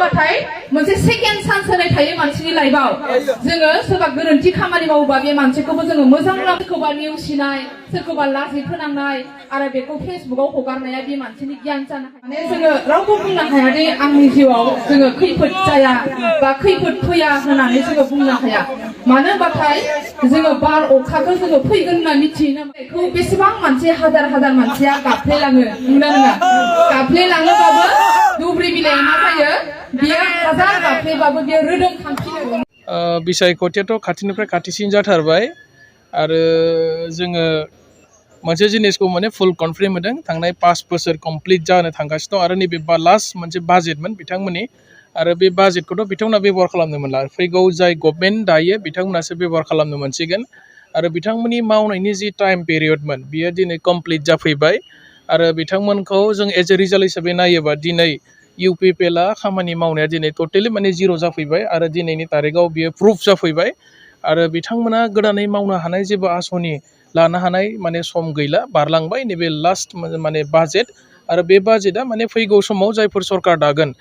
होनबाथाय मोनसे second chance होनाय थायो मानसिनि लाइफआव जोङो सोरबा गोरोन्थि खामानि मावोबा बे मानसिखौबो जोङो मोजां सोरखौबा नेवसिनाय सोरखौबा लाजि फोनांनाय आरो बेखौ फेसबुकआव हगारनाया बे मानसिनि गियान जानो हाया माने जोङो रावबो बुंनो हाया दे आंनि जिउआव जोङो खैफोद जाया बा खैफोद फैया होननानै जोङो बुंनो हाया मानो होनबाथाय जोङो बार अखाखौ जोङो फैगोन होनना मिथियो बेखौ बेसेबां मानसि हाजार हाजार मानसिया गाफ्लेलाङो नंगौना नङा गाफ्लेलाङोबाबो दुब्रि बिलाइआ मा जायो बियो हाजार गाफ्लेबाबो बियो रोदोमखांफिनो बिसायख'थियाथ' खाथिनिफ्राय खाथिसिन जाथारबाय आरो जोङो मोनसे जिनिसखौ माने फुल कनफार्म होदों थांनाय 5 बोसोर कमप्लिट जानो थांगासिनो दं आरो नैबे लास्ट मोनसे बाजेटमोन बिथांमोननि आरो बे बाजेटखौथ' बिथांमोना बेबहार खालामनो मोनला फैगौ जाय गभर्नमेन्ट दायो बिथांमोनासो बेबहार खालामनो मोनसिगोन आरो बिथांमोननि मावनायनि जि टाइम पिरियडमोन बियो दिनै कमप्लिट जाफैबाय आरो बिथांमोनखौ जों एज ए रिजाल्ट हिसाबै नायोबा दिनै इउपिपिएलआ खामानि मावनाया दिनै टटेलि माने जिर' जाफैबाय आरो दिनैनि तारिखाव बियो प्रुफ जाफैबाय आरो बिथांमोना गोदानै मावनो हानाय जेबो आसनि लानो हानाय माने सम गैला बारलांबाय नैबे लास्ट माने बाजेट आरो बे बाजेटआ माने फैगौ समाव जायफोर सरकार दागोन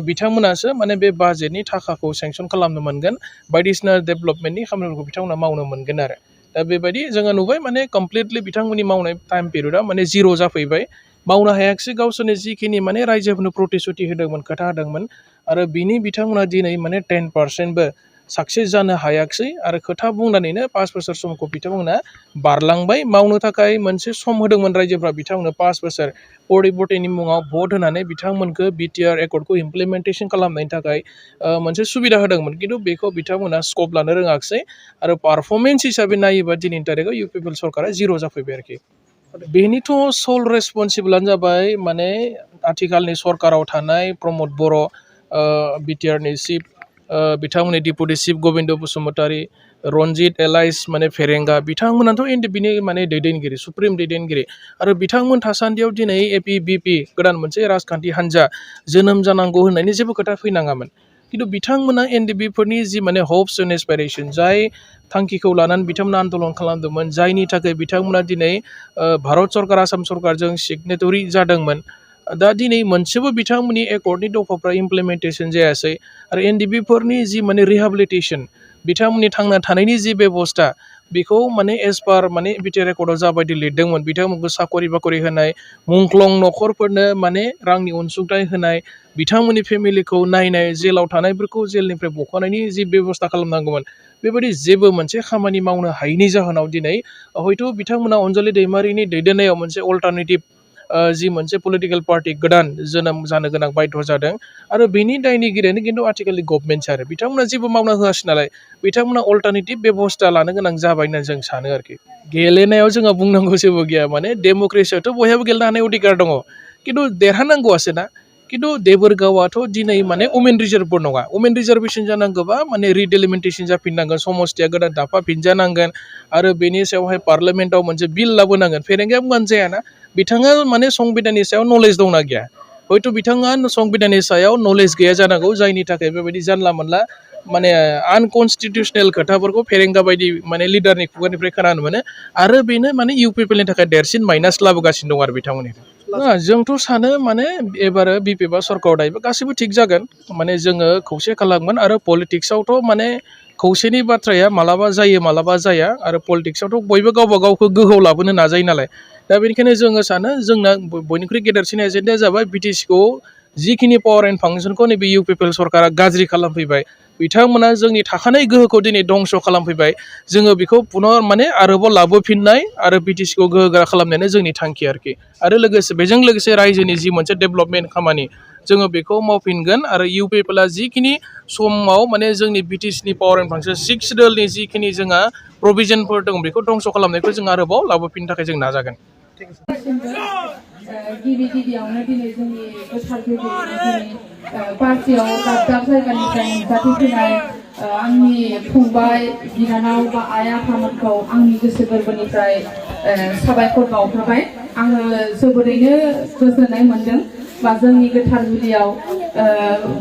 बिथांमोनासो माने बे बाजेटनि थाखाखौ सेंसन खालामनो मोनगोन बायदिसिना डेभेलपमेन्टनि खामानिफोरखौ बिथांमोना मावनो मोनगोन आरो दा बेबायदि जोङो नुबाय माने कमप्लिटलि बिथांमोननि मावनाय टाइम पिरियडआ माने जिर' जाफैबाय मावनो हायाखिसै गावसोरनि जिखिनि माने रायजोफोरनो प्रतिश्रुति होदोंमोन खोथा होदोंमोन आरो बिनि बिथांमोना दिनै माने 10%बो साक्सेस जानो हायाखिसै आरो खोथा बुंनानैनो 5 बोसोर समखौ बिथांमोना बारलांबाय मावनो थाखाय मोनसे सम होदोंमोन रायजोफ्रा बिथांमोननो 5 बोसोर परिबर्तननि मुङाव भट होनानै बिथांमोनखौ बिटिआर एकर्डखौ इमप्लिमेन्टेसन खालामनायनि थाखाय मोनसे सुबिदा होदोंमोन खिन्थु बेखौ बिथांमोना स्कप लानो रोङाखिसै आरो पारफरमेन्स हिसाबै नायोबा दिनैनि तारिखाव इउपिपिएल सरकारा जिर' जाफैबाय आरोखि बेनिथ' सल रेसपन्सिबोलानो जाबाय माने आथिखालनि सरकाराव थानाय प्रमद बर' बिटिआरनि चिफ बिथांमोननि deputy chief Gobinda Basumatary Ranjit alias माने फेरेंगा बिथांमोनाथ' बिनि माने दैदेनगिरि सुप्रिम दैदेनगिरि आरो बिथांमोन थासान्दियाव दिनै एपिबिपि गोदान मोनसे राजखान्थि हान्जा जोनोम जानांगौ होननायनि जेबो खोथा फैनाङामोन खिन्थु बिथांमोना एनडिबिफोरनि जि माने हप्स एन्ड एसपिरेसन जाय थांखिखौ लानानै बिथांमोना आन्दलन खालामदोंमोन जायनि थाखाय बिथांमोना दिनै भारत सरकार आसाम सरकारजों सिगनेटरि जादोंमोन दा दिनै मोनसेबो बिथांमोननि एकर्डनि दफाफ्रा इमप्लिमेन्टेसन जायासै आरो एनडिबिफोरनि जि माने रिहाबिलिटेसन बिथांमोननि थांना थानायनि जि बेबस्था बेखौ माने एज पार माने बिटिआर एकर्डआव जाबायदि लिरदोंमोन बिथांमोनखौ साकरि बाकरि होनाय मुंख्लं न'खरफोरनो माने रांनि अनसुंथाइ होनाय बिथांमोननि फेमिलिखौ नायनाय जेलाव थानायफोरखौ जेलनिफ्राय बख'नायनि जि बेबस्था खालामनांगौमोन बेबायदि जेबो मोनसे खामानि मावनो हायैनि जाहोनाव दिनै हयथ' बिथांमोना अनजालि दैमारिनि दैदेननायाव मोनसे अल्टारनेटिभ जि मोनसे पलिटिकेल पार्टि गोदान जोनोम जानो गोनां बाध्य जादों आरो बेनि दायनिगिरियानो खिन्थु आथिखालनि गभर्नमेन्टसो आरो बिथांमोना जेबो मावना होआसै नालाय बिथांमोना अल्टारनेटिभ बेबस्था लानो गोनां जाबाय होननानै जों सानो आरोखि गेलेनायाव जोंहा बुंनांगौ जेबो गैया माने डेम'क्रेसियावथ' बयहाबो गेलेनो हानाय अधिकार दङ खिन्थु देरहानांगौआसो ना खिन्थु देबोरगावआथ' दिनै माने वमेन रिजार्भबो नङा वमेन रिजार्भेसन जानांगौबा माने रिडेलिमिटेसन जाफिननांगोन समस्थिया गोदान दाफाफिनजानांगोन आरो बेनि सायावहाय पार्लियामेन्टआव मोनसे बिल लाबोनांगोन फेरेंगाया बुंबानो जायाना बिथाङा माने संबिधाननि सायाव नलेज दंना गैया हयथ' बिथाङा संबिधाननि सायाव नलेज गैया जानांगौ जायनि थाखाय बेबायदि जानला मोनला माने आनकनस्टिटिउसनेल खोथाफोरखौ फेरेंगा बायदि माने लिडारनि खुगानिफ्राय खोनानो मोनो आरो बेनो माने इउपिपिएलनि थाखाय देरसिन माइनास लाबोगासिनो दं आरो बिथांमोननिफ्राय जोंथ' सानो माने एबार बिपिएफआ सरकाराव दायोबा गासैबो थिग जागोन माने जोङो खौसे खालामगोन आरो पलिटिक्सआवथ' माने खौसेनि बाथ्राया मालाबा जायो मालाबा जाया आरो पलिटिक्सआवथ' बयबो गावबा गावखौ गोहोआव लाबोनो नाजायो नालाय दा बेनिखायनो जोङो सानो जोंना बयनिख्रुइ गेदेरसिन एजेन्डाया जाबाय बिटिसिखौ जिखिनि पावार एन्ड फांसनखौ नैबे इउपिपिएल सरकारा गाज्रि खालामफैबाय बिथांमोना जोंनि थाखानाय गोहोखौ दिनै दंस' खालामफैबाय जोङो बेखौ पुनः माने आरोबाव लाबोफिननाय आरो बिटिसिखौ गोहोगोरा खालामनायानो जोंनि थांखि आरोखि आरो लोगोसे बेजों लोगोसे रायजोनि जि मोनसे डेभेलपमेन्ट खामानि जोङो बेखौ मावफिनगोन आरो इउपिपिएलआ जिखिनि समाव माने जोंनि बिटिसिनि पावार एन्ड फांसन 6 दोलनि जिखिनि जोंहा प्रभिजनफोर दं बेखौ दंस' खालामनायखौ जों आरोबाव लाबोफिननो थाखाय जों नाजागोन गिबि गिबियावनो दिनै जोंनि गोथार जोंनि पार्टियाव दाब दाब जायगानिफ्राय नुजाथिफैनाय आंनि फंबाय बिनानाव बा आइ आफामोनखौ आंनि गोसो गोरबोनिफ्राय साबायखर बावहरबाय आङो जोबोरैनो गोजोननाय मोनदों बा जोंनि गोथार जुलियाव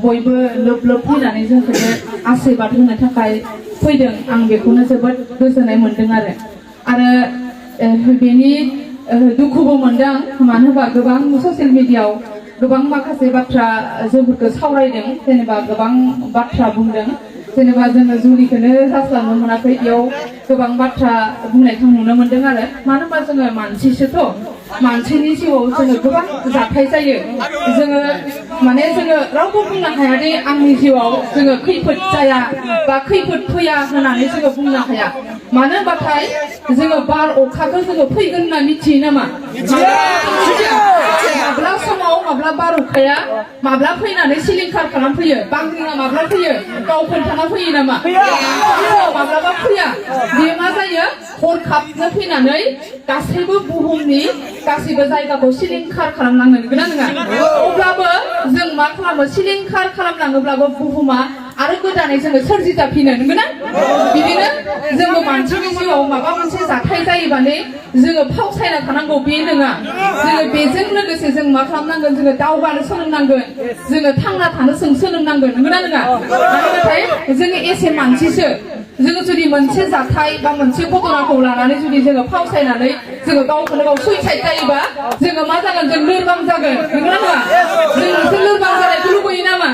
बयबो लोब लोब फैनानै जोंखौ आशीर्बाद होनो थाखाय फैदों आं बेखौनो जोबोद गोजोननाय मोनदों आरो बेनि दुखुबो मोनदों मानो होनबा गोबां ससियेल मिडियायाव गोबां माखासे बाथ्रा जोंफोरखौ सावरायदों जेनेबा गोबां बाथ्रा बुंदों जेनेबा जोङो जुलिखौनो जास्लाबनो मोनाखै बेयाव गोबां बाथ्रा बुंनायखौ नुनो मोनदों आरो मानो होनबा जोङो मानसिसोथ' मानसिनि जिउआव जोङो गोबां जाथाय जायो जोङो माने जोङो रावबो बुंनो हाया दि आंनि जिउआव जोङो खैफोद जाया बा खैफोद फैया होननानै जोङो बुंनो हाया मानो होनबाथाय जोङो बार अखाखौ जोङो फैगोन होनना मिथियो नामा माब्ला समाव माब्ला बार अखाया माब्ला फैनानै सिलिंखार खालामफैयो बांग्रिङा माब्ला फैयो गाव खोन्थाना फैयो नामा माब्लाबा फैया बेयो मा जायो हरखाबनो फैनानै गासैबो बुहुमनि गासैबो जायगाखौ सिलिंखार खालामलांनो नंगौना नङा अब्लाबो जों मा खालामो सिलिंखार खालामलाङोब्लाबो बुहुमा आरो गोदानै जोङो सोरजिजाफिनो नंगौना बिदिनो जोङो मानसिनि जिउआव माबा मोनसे जाथाय जायोबानो जोङो फावसायना थानांगौ बे नङा जोङो बेजों लोगोसे जों मा खालामनांगोन जोङो दावगानो सोलोंनांगोन जोङो थांना थानो सोलोंनांगोन नंगौना नङा नाथाय जोङो एसे मानसिसो जोङो जुदि मोनसे जाथाय बा मोनसे घटनाखौ लानानै जुदि जोङो फावसायनानै जोङो गावखौनो गाव सुइसाइड जायोबा जोङो मा जागोन जों लोरबां जागोन नंगौना नङा जों मोनसे लोरबां जानायखौ लुबैयो नामा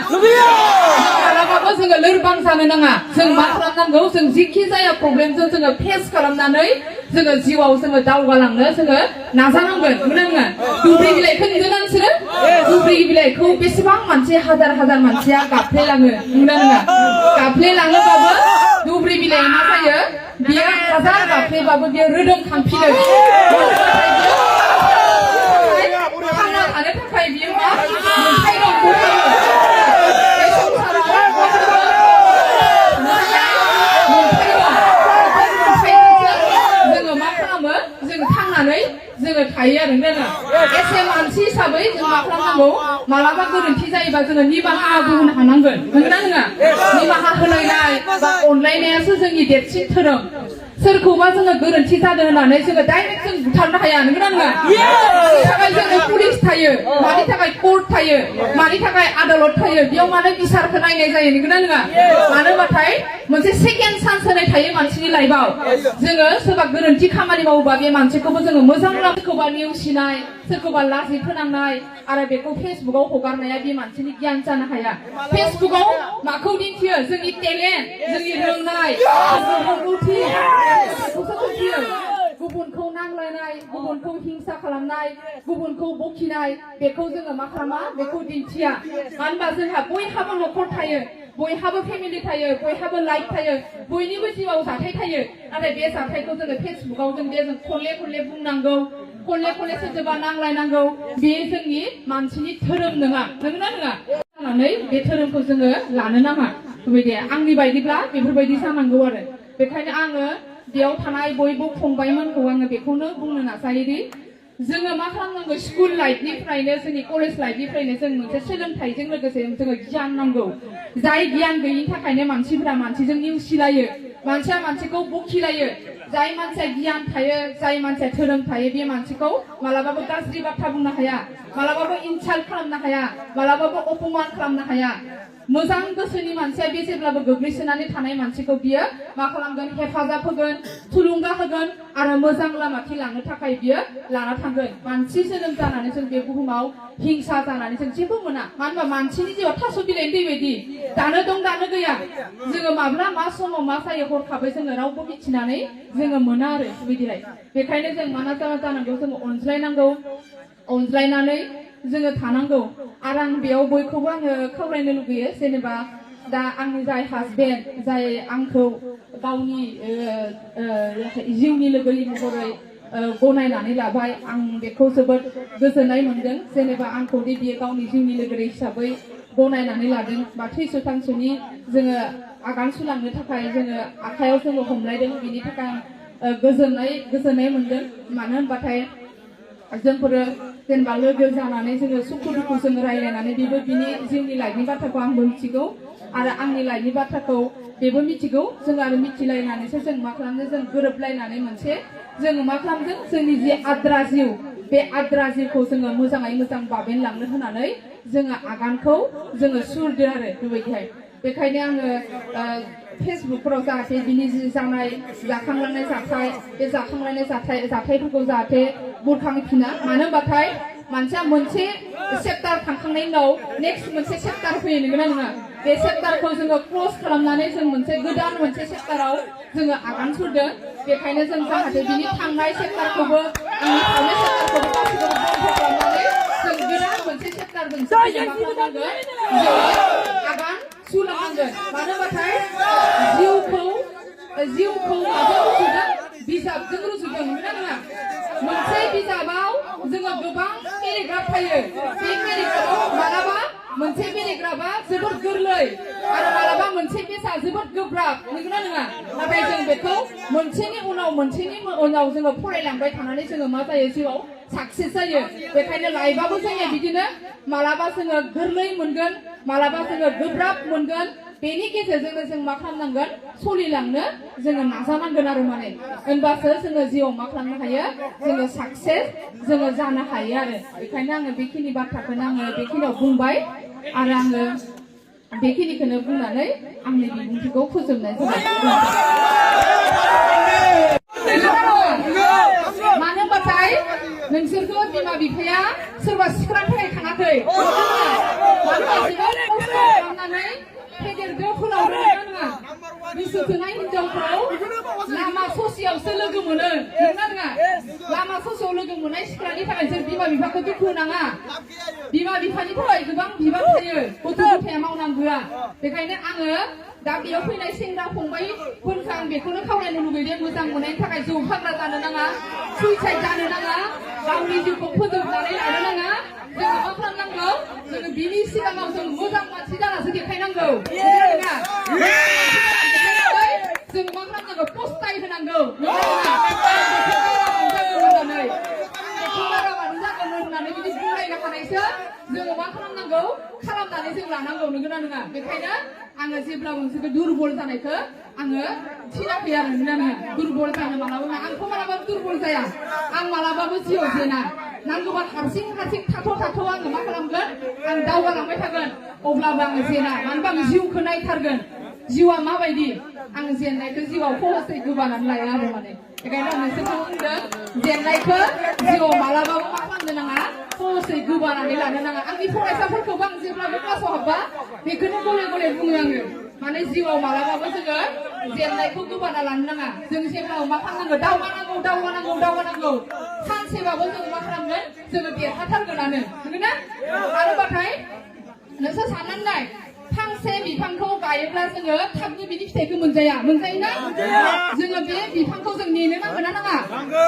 मालाबाबो जोङो लोरबां जानो नाङा जों मा खालामनांगौ जों जिखि जाया प्रब्लेमजों जोङो फेस खालामनानै जोङो जिउआव जोङो दावगालांनो जोङो नाजानांगोन नंगौना नङा दुब्रि बिलाइखौ नुदों ना नोंसोरो दुब्रि बिलाइखौ बेसेबां मानसि हाजार मानसिया गाफ्लेलाङो नंगौना नङा गाफ्लेलाङोबाबो दुब्रि बिलाइआ मा जायो बियो हाजार गाफ्लेबाबो बियो रोदोमखांफिनो थांना थानो थाखाय बियो मा मोनथाय दं बे संसाराव जोङो मा खालामो जों थांनानै जोङो थायो आरो नोङो एसे मानसि हिसाबै जों मा खालामनांगौ मालाबा गोरोन्थि जायोबा जोङो निमाहा होनो हानांगोन नंगौना नङा निमाहा होलायनाय बा अनलायनायासो जोंनि देरसिन धोरोम सोरखौबा जोङो गोरोन्थि जादों होननानै जोङो डाइरेक्ट जों बुथारनो हाया नंगौना नङा मानि थाखाय जोङो पुलिस थायो मानि थाखाय कर्ट थायो मानि थाखाय आदालत थायो बेयाव मानो बिसारखौ नायनाय जायो नंगौना नङा मानो होनबाथाय मोनसे सेकेन्ड चान्स होनाय थायो मानसिनि लाइफआव जोङो सोरबा गोरोन्थि खामानि मावोबा बे मानसिखौबो जोङो मोजां सोरखौबा नेवसिनाय सोरखौबा लाजि फोनांनाय आरो बेखौ फेसबुकआव हगारनाया बे मानसिनि गियान जानो हाया फेसबुकआव माखौ दिन्थियो जोंनि टेलेन्ट जोंनि रोंनाय रोंगौथि गुबुनखौ नांलायनाय गुबुनखौ हिंसा खालामनाय गुबुनखौ बखिनाय बेखौ जोङो मा खालामा बेखौ दिन्थिया मानो होनबा जोंहा बयहाबो न'खर थायो बयहाबो फेमिलि थायो बयहाबो लाइफ थायो बयनिबो जिउआव जाथाय थायो नाथाय बे जाथायखौ जोङो फेसबुकआव जों खनले बुंनांगौ खनले सोरजोंबा नांलायनांगौ बे जोंनि मानसिनि धोरोम नङा नंगौना नङा जानानै बे धोरोमखौ जोङो लानो नाङा बेबायदि आंनि बायदिब्ला बेफोरबायदि जानांगौ आरो बेखायनो आङो बेयाव थानाय बयबो फंबायमोनखौ आङो बेखौनो बुंनो नाजायोदि जोङो मा खालामनांगौ स्कुल लाइफनिफ्रायनो जोंनि कलेज लाइफनिफ्रायनो जों मोनसे सोलोंथाइजों लोगोसे जोङो गियान नांगौ जाय गियान गैयिनि थाखायनो मानसिफोरा मानसिजों नेवसिलायो मानसिया मानसिखौ बखिलायो जाय मानसिया गियान थायो जाय मानसिया धोरोम थायो बे मानसिखौ मालाबाबो गाज्रि बाथ्रा बुंनो हाया मालाबाबो इनसाल्ट खालामनो हाया मालाबाबो अपमान खालामनो हाया मोजां गोसोनि मानसिया बे जेब्लाबो गोग्लैसोनानै थानाय मानसिखौ बियो मा खालामगोन हेफाजाब होगोन थुलुंगा होगोन आरो मोजां लामाथिं लांनो थाखाय बियो लाना थांगोन मानसि जोनोम जानानै जों बे बुहुमाव हिंसा जानानै जों जेबो मोना मानो होनबा मानसिनि जिउआव थास' बिलाइनि दै बायदि दानो दं दानो गैया जोङो माब्ला मा समाव मा जायो हरखाबै जोङो रावबो मिथिनानै जोङो मोना आरो बिदिहाय बेखायनो जों मा जानांगौ जोङो अनज्लायनानै जोङो थानांगौ आरो आं बेयाव बयखौबो आङो खावलायनो लुगैयो जेनेबा दा आंनि जाय हासबेन्ड जाय आंखौ गावनि जिउनि लोगो महरै गनायनानै लाबाय आं बेखौ जोबोद गोजोननाय मोनदों जेनेबा आंखौ दि बियो गावनि जिउनि लोगो हिसाबै गनायनानै लादों बा थैस' थांस'नि जोङो आगान सुरलांनो थाखाय जोङो आखायाव जोङो हमलायदों बिनि थाखाय आं गोजोननाय मोनदों मानो होनबाथाय जोंफोरो जेनेबा लोगो जानानै जोङो सुखु दुखु जोङो रायलायनानै बेबो बिनि जिउनि लाइफनि बाथ्राखौ आंबो मिथिगौ आरो आंनि लाइफनि बाथ्राखौ बेबो मिथिगौ जों आरो मिथिलायनानैसो जों मा खालामदों जों गोरोबलायनानै मोनसे जोङो मा खालामदों जोंनि जि आद्रा जिउ बे आद्रा जिउखौ जोङो मोजाङै मोजां बाबेनलांनो होनानै जोङो आगानखौ जोङो सुरदो आरो बेबायदिहाय बेखायनो आङो फेसबुकफोराव जाहाथे बिनि जि जाखांलांनाय जाथाय बे जाथायफोरखौ जाहाथे बुरखांफिना मानो होनबाथाय मानसिया मोनसे चेप्टार थांखांनायनि उनाव नेक्स्ट मोनसे चेप्टार फैयो नंगौना नङा बे चेप्टारखौ जोङो क्लोज खालामनानै जों मोनसे गोदान मोनसे चेप्टाराव जोङो आगान सुरदों बेखायनो जों जाहाथे बिनि थांनाय चेप्टारखौबो आंनि थांनाय चेप्टारखौबो गासिबो बन्द खालामनानै जों गोदान मोनसे चेप्टारजों मा खालामनांगोन जोङो आगान सुरलांनांगोन मानो होनबाथाय जिउखौ माजों रुजुदों बिजाबजों रुजुदों नंगौना नङा मोनसे बिजाबाव जोङो गोबां पेराग्राफ थायो बे पेराग्राफाव मालाबा मोनसे पेराग्राफा जोबोद गोरलै आरो मालाबा मोनसे पेजआ जोबोद गोब्राब नंगौना नङा नाथाय जों बेखौ मोनसेनि उनाव जोङो फरायलांबाय थानानै जोङो मा जायो जिउआव साक्सेस जायो बेखायनो लाइफआबो जोंनिया बिदिनो मालाबा जोङो गोरलै मोनगोन मालाबा जोङो गोब्राब मोनगोन बेनि गेजेरजोंनो जों मा खालामनांगोन सलिलांनो जोङो नाजानांगोन आरो माने होनबासो जोङो जिउआव मा खालामनो हायो जोङो साक्सेस जोङो जानो हायो आरो बेखायनो आङो बेखिनि बाथ्राखौनो आङो बेखिनियाव बुंबाय आरो आङो बेखिनिखौनो बुंनानै आंनि बिबुंथिखौ फोजोबनाय जाबाय मानो होनबाथाय नोंसोरखौ बिमा बिफाया सोरबा सिख्लानि थाखाय खाङाखै खालामनानै फेदेरदो फोलावदो नङा गोसो थोनाय हिनजावखौ लामा ससेयावसो लोगो मोनो नंगौना नङा लामा ससेयाव लोगो मोननाय सिख्लानि थाखाय जों बिमा बिफाखौ दुखु होनाङा बिमा बिफानि थाखाय गोबां बिबान थायो गथ' गथाया मावनांगौआ बेखायनो आङो दा बेयाव फैनाय सेंग्रा फंबायफोरखौ आं बेखौनो खावलायनो लुबैदों मोजां मोननायनि थाखाय जौ फाग्ला जानो नाङा सुइसाइड जानो नाङा गावनि जिउखौ फोजोबनानै लानो नाङा जोङो मा खालामनांगौ जोङो बिनि सिगाङाव जों मोजां मानसि जानासो देखायनांगौ जों मा खालामनांगौ पस्टाय होनांगौ होननानै बिदि बुंलायनो हानायसो जोङो मा खालामनांगौ खालामनानै जों लानांगौ नंगौना नङा बेखायनो आङो जेब्लाबो नोंसोरखौ दुरबल जानायखौ आङो थिनाखै आरो नंगौना नङा दुरबल जानो मालाबा आंथ' मालाबाबो दुरबल जाया आं मालाबाबो जिउआव जेना नांगौबा हारसिं थाथ' आङो मा खालामगोन आं दावगालांबाय थागोन अब्लाबो आङो जेना मानो होनबा आं जिउखौ नायथारगोन जिउआ माबायदि आं जेननायखौ जिउआव खहसै गोबानानै लाया आरो माने बेखायनो आं नोंसोरखौ बुंदों जेननायखौ जिउआव मालाबाबो मा खालामनो नाङा खहसै गोबानानै लानो नाङा आंनि फरायसाफोरखौबो आं जेब्लाबो क्लासाव हाबबा बेखौनो गले बुङो आङो माने जिउआव मालाबाबो जोङो जेननायखौ गोबाना लानो नाङा जों जेब्लाबो मा खालामनांगौ दावगानांगौ सानसेबाबो जोङो मा खालामगोन जोङो देरहाथारगोनानो नंगौना आरोबाथाय नोंसोर साननानै नाय फांसे बिफांखौ गायोब्ला जोङो थाबनो बिनि फिथाइखौ मोनजायोना जोङो बे बिफांखौ जों नेनो नांगोन ना नाङा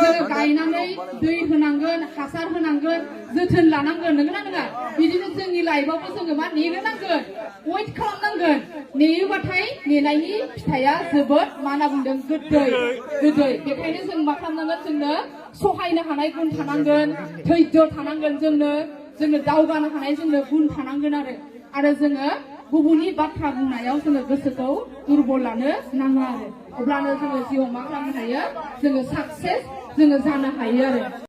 जोङो गायनानै दै होनांगोन हासार होनांगोन जोथोन लानांगोन नंगौना नङा बिदिनो जोंनि लाइफआवबो जोङो मा नेनो नांगोन वेट खालामनांगोन नेयोबाथाय नेनायनि फिथाइया जोबोद मा होनना बुंदों गोदै बेखायनो जों मा खालामनांगोन जोंनो सहायनो हानाय गुन थानांगोन धैर्य थानांगोन जोंनो दावगानो हानाय जोंनो गुन थानांगोन आरो जोङो गुबुननि बाथ्रा बुंनायाव जोङो गोसोखौ दुरबल लानो नाङा आरो अब्लानो जोङो जिउआव मा खालामनो हायो जोङो साक्सेस जोङो जानो हायो आरो